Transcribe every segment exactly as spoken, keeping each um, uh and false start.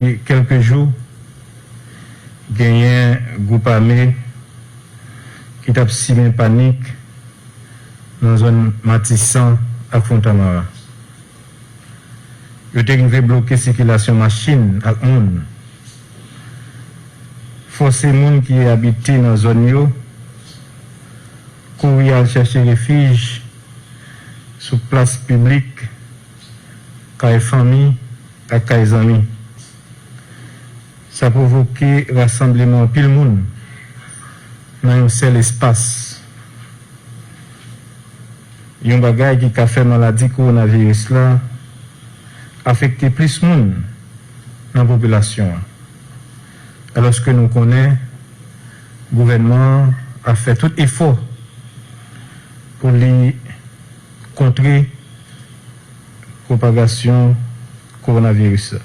Depi kèlke jou, genyen gwoup ame ki t ap simen panik nan zòn Matisan ak Fontamara. Yo te rive bloke sikilasyon machin ak moun, fòse moun ki abite nan zòn yo kouri al chèche refij sou plas piblik, kay fanmi ak kay zanmi. Sa pwovoke rasanbleman anpil moun nan yon sèl espas. Yon bagay ki ka fè maladi kowonaviris la afekte plis moun nan popilasyon an. Alòske nou konnen gouvènman an ap fè tout efò pou li kontre pwopagasyon kowonaviris la.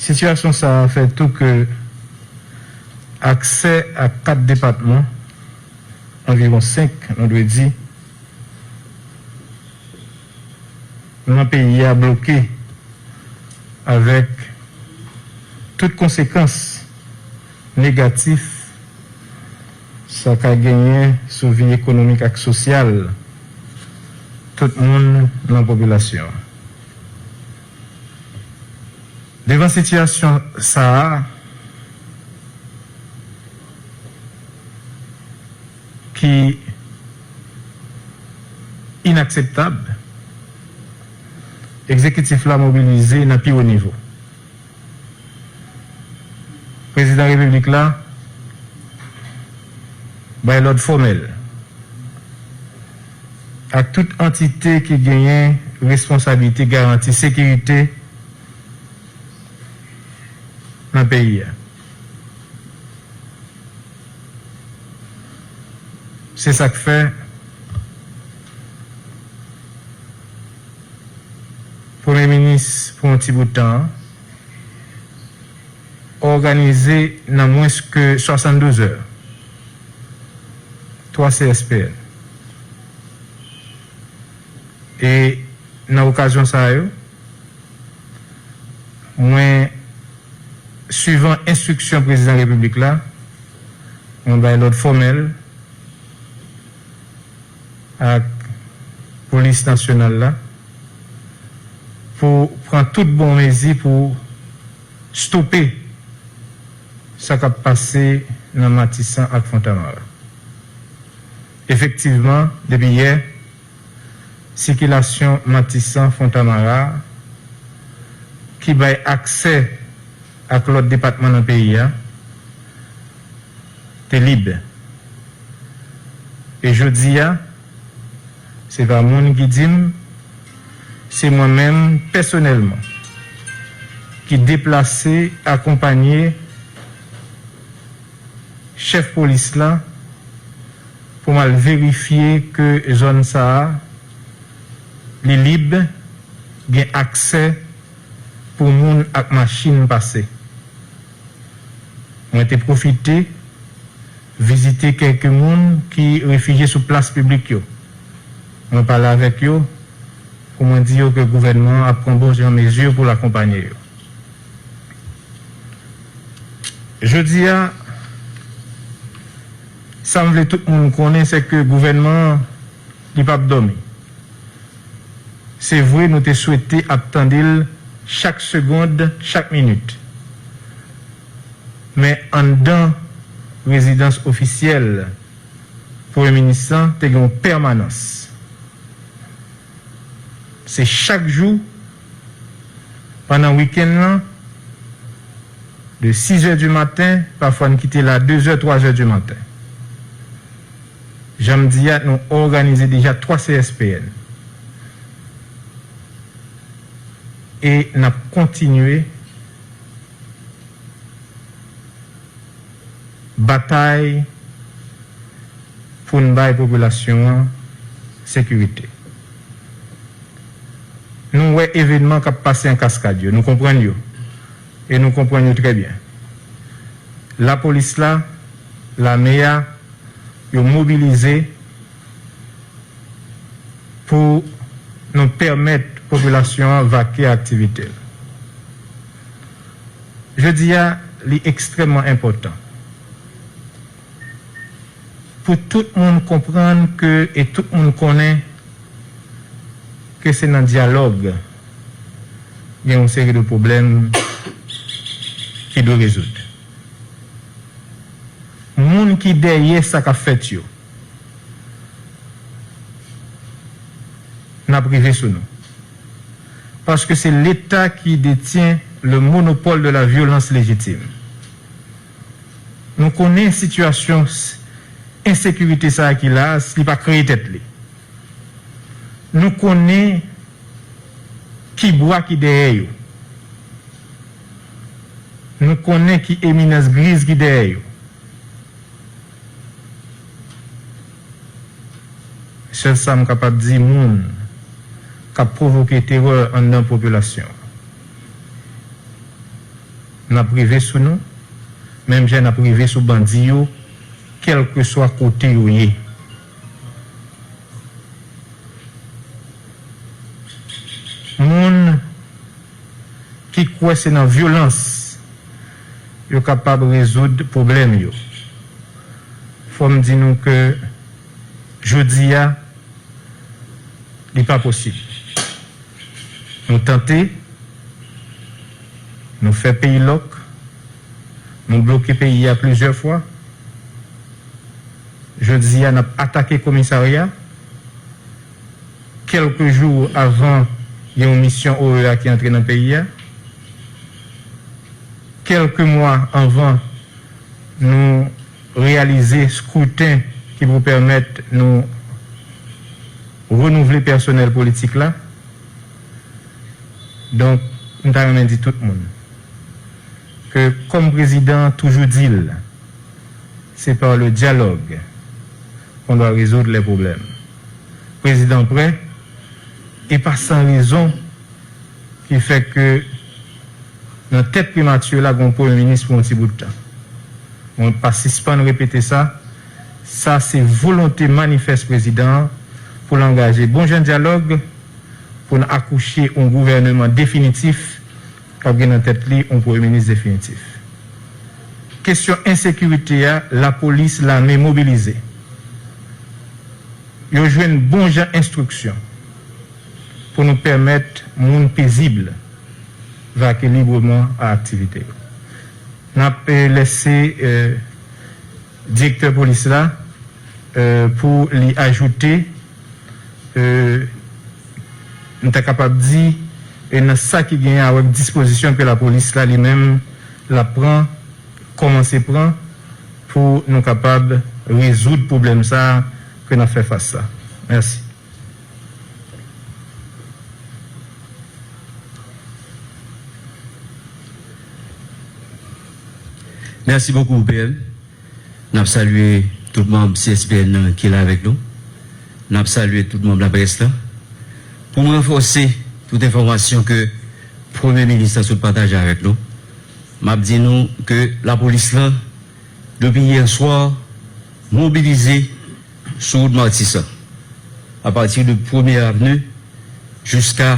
Sitiyasyon sa a fè tou ke aksè a kat depatman, anviwon senk, nou dwe di, nan peyi a bloke, avèk tout konsekans negatif sa ka genyen sou vi ekonomik ak sosyal tout moun nan popilasyon an. Devan sitiyasyon sa a, ki inakseptab, egzekitif la mobilize nan pi wo nivo. Prezidan Repiblik la bay lòd fòmèl ak tout antite ki genyen responsablite garanti sekirite nan peyi a. Se sa k fè Premye Minis, pou yon ti bout tan, òganize nan mwens ke swasanndouz è twa C S P N. E nan okazyon sa yo, mwen, swivan enstriksyon Prezidan Repiblik la, mwen bay lòd fòmèl ak Polis Nasyonal la pou pran tout bon mezi pou stope sa k ap pase nan Matisan ak Fontamara. Efektivman, depi yè, sikilasyon Matisan, Fontamara, ki bay aksè ak lòt depatman nan peyi a, te lib. E jodi a, se pa moun ki di m, se mwen menm pèsonèlman ki deplase, akonpanye chèf polis la pou m al verifye ke zòn sa a, li lib, gen aksè pou moun ak machin pase. Mwen te pwofite vizite kèlke moun ki refijye sou plas piblik yo. Mwen pale avèk yo pou mwen di yo ke gouvènman an ap pran bon jan mezi pou l akonpanye yo. Jodi a, sa m vle tout moun konnen, se ke gouvènman an, li p ap dòmi. Se vre, nou te swete ap tande l chak segonn, chak minit. Men anndan rezidans ofisyèl Premye Minis lan, te gen yon pèmanans. Se chak jou, pandan wikenn lan, de sis è di maten, pafwa n kite la de zè, twa zè di maten. Jan m di a, nou òganize deja twa C S P N. E n ap kontinye batay pou n bay popilasyon an sekirite. Nou wè evènman k ap pase an kaskad yo, nou konprann yo, e nou konprann yo trè byen. Lapolis la, lame a, yo mobilize pou nou pèmèt popilasyon an vake aktivite l. Jodi a, li ekstrèmman enpòtan pou tout moun konprann ke, e tout moun konnen ke se nan dyalòg gen yon seri de pwoblèm ki dwe rezoud. Moun ki dèyè sa k ap fèt yo, n ap rive sou nou. Paske se Leta ki detyen le monopole de la violence légitime. Nou konnen sitiyasyon s-, ensekirite sa a ki la a, li pa kreye tèt li. Nou konnen ki bwa ki dèyè yo. Nou konnen ki eminans griz ki dèyè yo. Sèl sa m kapab di moun k ap pwovoke terè anndan popilasyon an, n ap rive sou nou, menm jan n ap rive sou bandi yo, kèlkeswa kote yo ye. Moun ki kwè se nan vyolans yo kapab rezoud pwoblèm yo. Fò m di nou ke jodi a, li pa posib. Nou tante, nou fè peyi lòk, nou bloke peyi a plizyè fwa. Jodi a, n ap atake komisarya, kèlke jou avan yon misyon O E A ki antre nan peyi a, kèlke mwa anvan nou reyalize skriten ki pou pèmèt nou renouvle pèsonèl politik la. Donk, m ta renmen di tout moun ke, kòm prezidan an toujou di l, c'est par le dialogue qu'on doit résoudre les problèmes. Prezidan prè, e pa san rezon ki fè ke nan tèt primati la, gen yon premye minis pou yon ti bout tan. Mwen pa sispann repete sa. Sa se volonte manifès prezidan an pou l angaje bon jan dyalòg pou n akouche yon gouvèneman definitif k ap gen nan tèt li yon premye minis definitif. Kesyon ensekirite a, lapolis, lame mobilize. Yo jwenn bon jan enstriksyon pou nou pèmèt moun pezib vake libreman a aktivite yo. N ap, eh, lèse, eh, direktè polis la, eh, pou li ajoute, eh, m ta kapab di, eh, nan sa ki genyen avèk dispozisyon ke lapolis la li menm l ap pran, kòmanse pran, pou nou kapab rezoud pwoblèm sa a ke n ap fè fas la. Mèsi. Mèsi bokou, P M. N ap salye tout manm C S P N nan ki la avèk nou. N ap salye tout manm laprès la. Pou m ranfòse tout enfòmasyon ke Premye Minis la sot pataje avèk nou, m ap di nou ke lapolis la, depi yè swa, mobilize sou wout Matisan, apati de Premye Avni jiska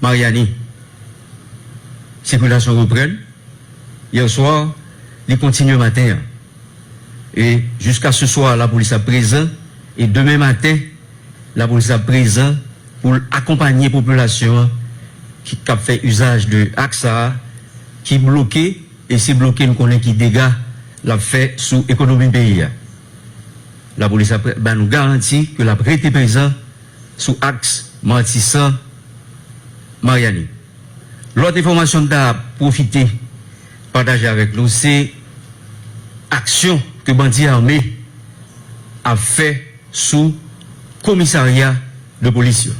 Maryani. Sikilasyon reprann. Yè swa, li kontinye maten an. E jiska se swa, lapolis ap prezan. E demen maten, lapolis ap prezan pou l akonpanye popilasyon an ki, k ap fè izaj de aks sa a, ki bloke, e se bloke n konnen ki dega l ap fè sou ekonomi peyi a. Lapolis ap ban nou garanti ke l ap rete prezan sou aks Matisan, Maryani. Lòt enfòmasyon m ta pwofite pataje avèk nou, se aksyon ke bandi ame ap fè sou komisarya de polis yo.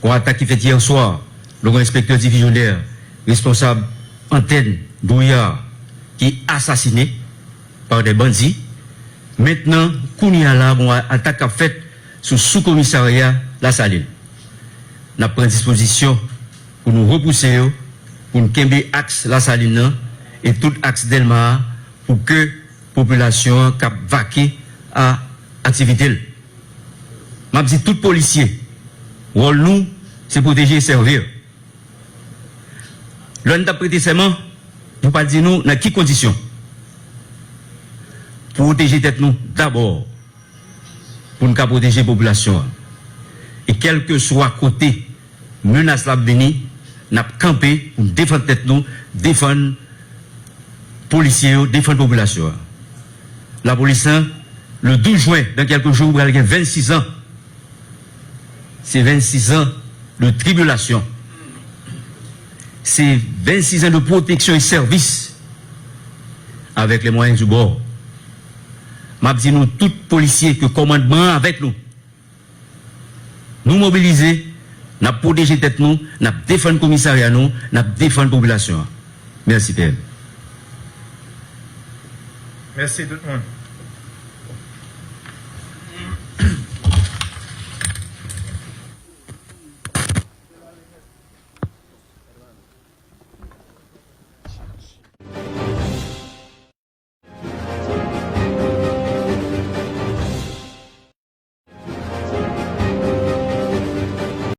Yon atak ki fèt yè swa, nou gen enspektè divizyonè, responsab antèn Drouillard, ki asasine pa de bandi. Mentnan, kounye a la, gon atak k ap fèt sou soukomisarya Lasalin. N ap pran dispozisyon pou nou repouse yo, pou n kenbe aks Lasalin nan e tout aks Dèlma a, pou ke popilasyon an kab vake a aktivite l. M ap di tout polisye, wòl nou, se pwoteje e sèvi. Lè n t ap prete sèman, nou pa di nou nan ki kondisyon. Pwoteje tèt nou dabò pou n ka pwoteje popilasyon an. E kèlkeswa kote menas la ap vini, n ap kanpe pou n defann tèt nou, defann polisye yo, defann popilasyon an. Lapolis lan, le douz jen, dans quelques jours, pral gen vennsis an. Se vennsis an de tribilasyon. Se vennsis an de pwoteksyon e sèvis avèk les moyens du bord. M ap di nou tout polisye ke kòmandman an avèk nou. Nou mobilize, n ap pwoteje tèt nou, n ap defann komisarya nou, n ap defann popilasyon an. Mèsi, P M. Mèsi tout moun.